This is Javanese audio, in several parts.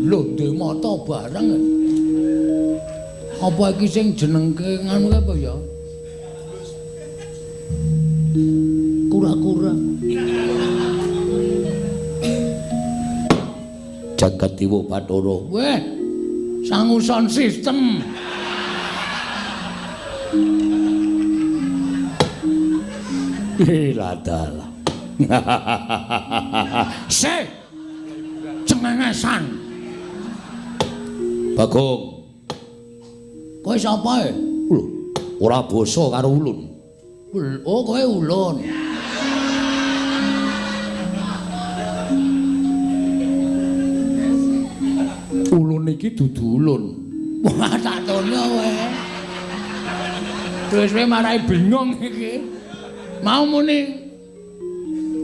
Lho, ndek mata bareng. Apa iki sing jenengke nganu apa ya? Kura-kura. Jagat Dewa Bathara. Weh, sangu sound system. Ladalah. Se. Cengengesan. Bagong. Kowe sapa e? Lho, ora basa karo ulun. Oh, kowe ulun. Ulun iki dudu ulun. Wah, tak tono kowe. Terus kowe marai bingung iki. Mau muni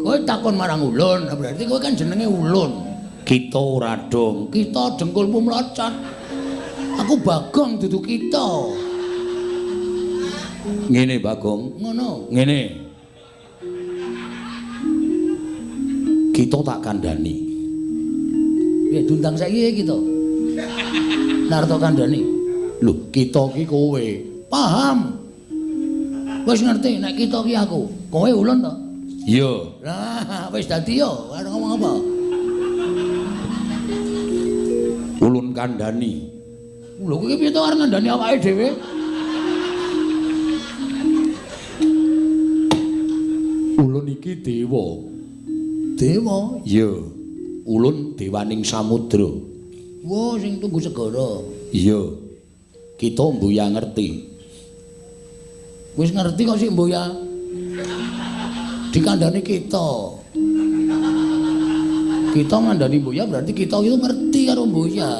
kowe takon marang ulun, berarti kowe kan jenenge ulun. Kita ora dong. Kita dengkulmu mlocot. Aku Bagong dudu kita. Ngene Bagong, ngono. Ngene. Kita tak kandhani. Piye diundang saiki kita? Narto kandhani. Lho, kita ki kowe. Paham. Wis ngerti nek kita ki aku. Kowe ulun to? Iya. Lah, wis dadi yo, arep ngomong apa? Ulun kandhani. Lho, kowe piye to arep ngandhani awake dhewe? Ulun iki dewa. Dewa? Iya. Ulun dewaning samudra. Wah, sing tunggu segara. Iya. Kita mbuya ngerti. Wis ngerti kok sik mbuya. Dikandhani kita. Kita ngandhani mbuya berarti kita itu ngerti karo mbuya.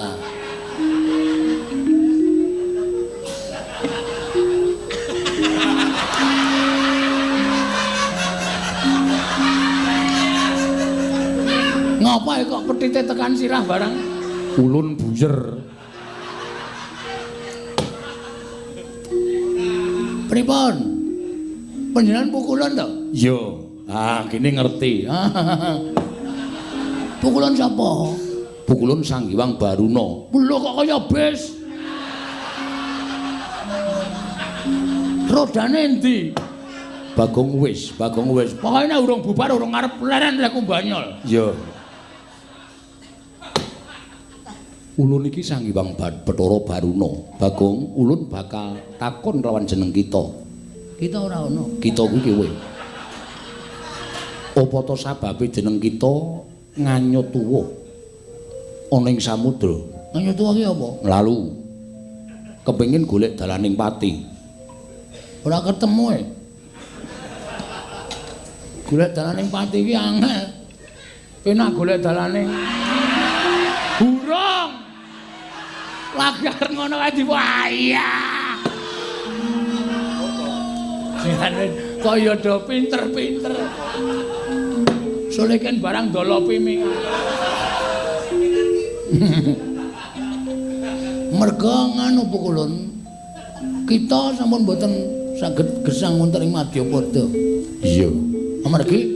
Ngapa kok petite tekan sirah barang? Ulun buyer. Pripun? Panjenengan pukulan to? Iya. Ah, kene ngerti. Pukulan sapa? Pukulan Sang Hyang Baruna. Lho kok kaya bis? Rodane endi? Bagong wis, Bagong wis. Pokoke nek urung bubar urung arep leren lek banyol. Iya. Ulun iki Sang Hyang Bathara Baruna. Bagong, ulun bakal takon lawan jeneng kita. Kita ora ana. Kita kuwi kowe. Apa to sababe jeneng kita nganyut tuwa ana ing samudra? Nganyut tuwa ki apa? Lalu kepengin golek dalaning pati. Ora ketemu e. Golek dalaning pati ki angel. Penak golek dalaning burung. Lagi arep ngono kae diwayah. Jane kaya do pinter-pinter. Soleken barang dolopi ming. Merga nganu pukulun kita sampun mboten saged gesang wonten ing Madyapada. Iya. Amargi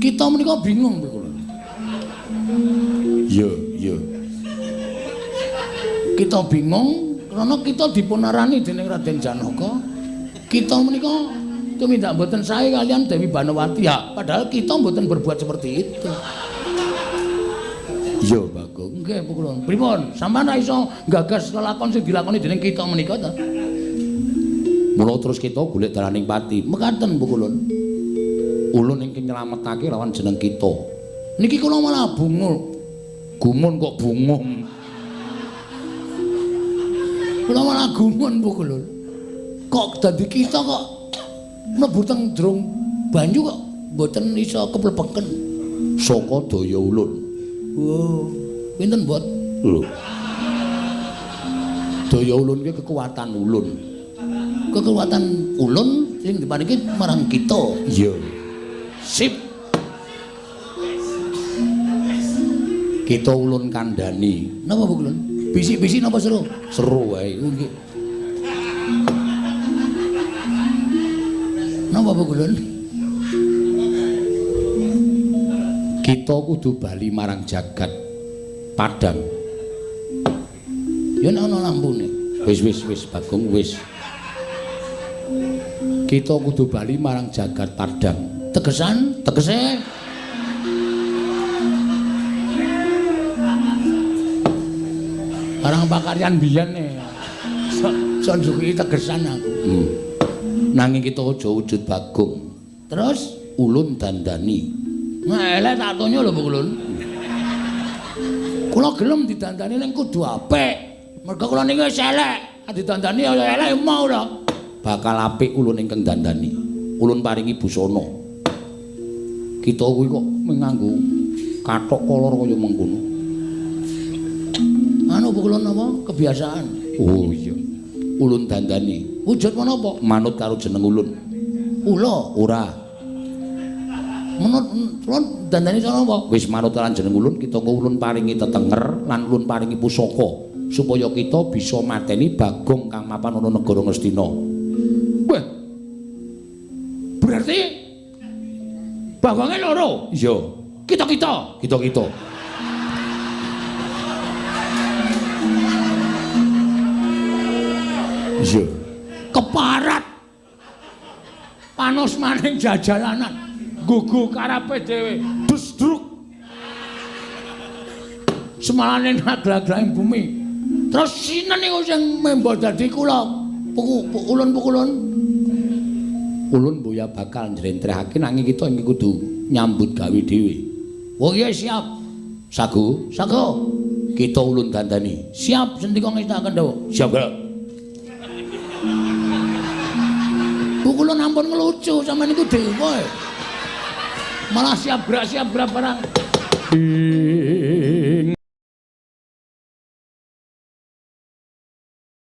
kita menika bingung pukulun. Iya, iya. Kita bingung karena kita dipunarani dening Raden Janaka. Kita menika tumindak mboten sae kalian Dewi Banowati. Ya, padahal kita mboten berbuat seperti itu. Iya, Bagong. Nggih, pukulun. Pripun? Sampeyan ra iso nggagas lelakon sing dilakoni dening kita menika ta? Mula terus kita golek dalaning pati. Mekaten pukulun. Ulun ingkang nyelametake lawan jeneng kita. Niki kula malah bungul. Gumun kok bungung. Kula malah gumun pukulun. Kok dadi kita kok mlebu teng jero banyu kok mboten iso keplepeken. Saka daya ulun. Oh, pinten, Bot? Lho. Daya ulun ki kekuatan ulun. Kekuatan ulun sing diparingi marang kita. Iya. Sip. Kita ulun kandhani. Napa, Bu Ulun? Bisik-bisik napa seru? Seru wae. Nggih. Napa, Bu Ulun? Kita kudu bali marang jagat Padang. Ya nek ana lampune. Wis wis wis Bagong wis. Kita kudu bali marang jagat Padang. Tegesan, tegese barang pakaryan biyen e. Sok njuki tegesan aku. Nanging kita aja wujud Bagong. Terus ulun dandani. Nah, elek tak tonyo lho Ulun. Kula gelem didandani ning kudu apik. Mergo kula niki wis elek. Didandani ya elek mau lho. Bakal apik ulun ingkang dandani. Ulun paringi busana. Kita kuwi kok nganggo kathok kolor kaya mengkono. Anu ulun napa kebiasaan. Oh iya. Ulun dandani. Wujud menapa? Manut karo jeneng ulun. Ula ora. Menurut ulun dandani cara apa? Wis manut lan jeneng ulun, kita ulun paringi tetenger lan ulun paringi pusaka supaya kita bisa mateni Bagong kang mapan ana negara Ngastina. Wah. Berarti Bagonge loro? Iya. Kita-kita, kita-kita. Iya. Keparat. Panos maning jajalanan. Gugu karepe dhewe, desdruk. Semalane naglag-glahing bumi. Terus sinten niku sing membo dadi kula? Ulun-pukulun. Ulun boya bakal njlentrehake nanging kita iki kudu nyambut gawe dhewe. Oh iya siap. Sago, sago. Kita ulun dandani. Siap sendika ngestakaken dawuh. Siap, Kak. Pukulun ampun ngelucu sampeyan niku dewa. Malah siap gerak barang.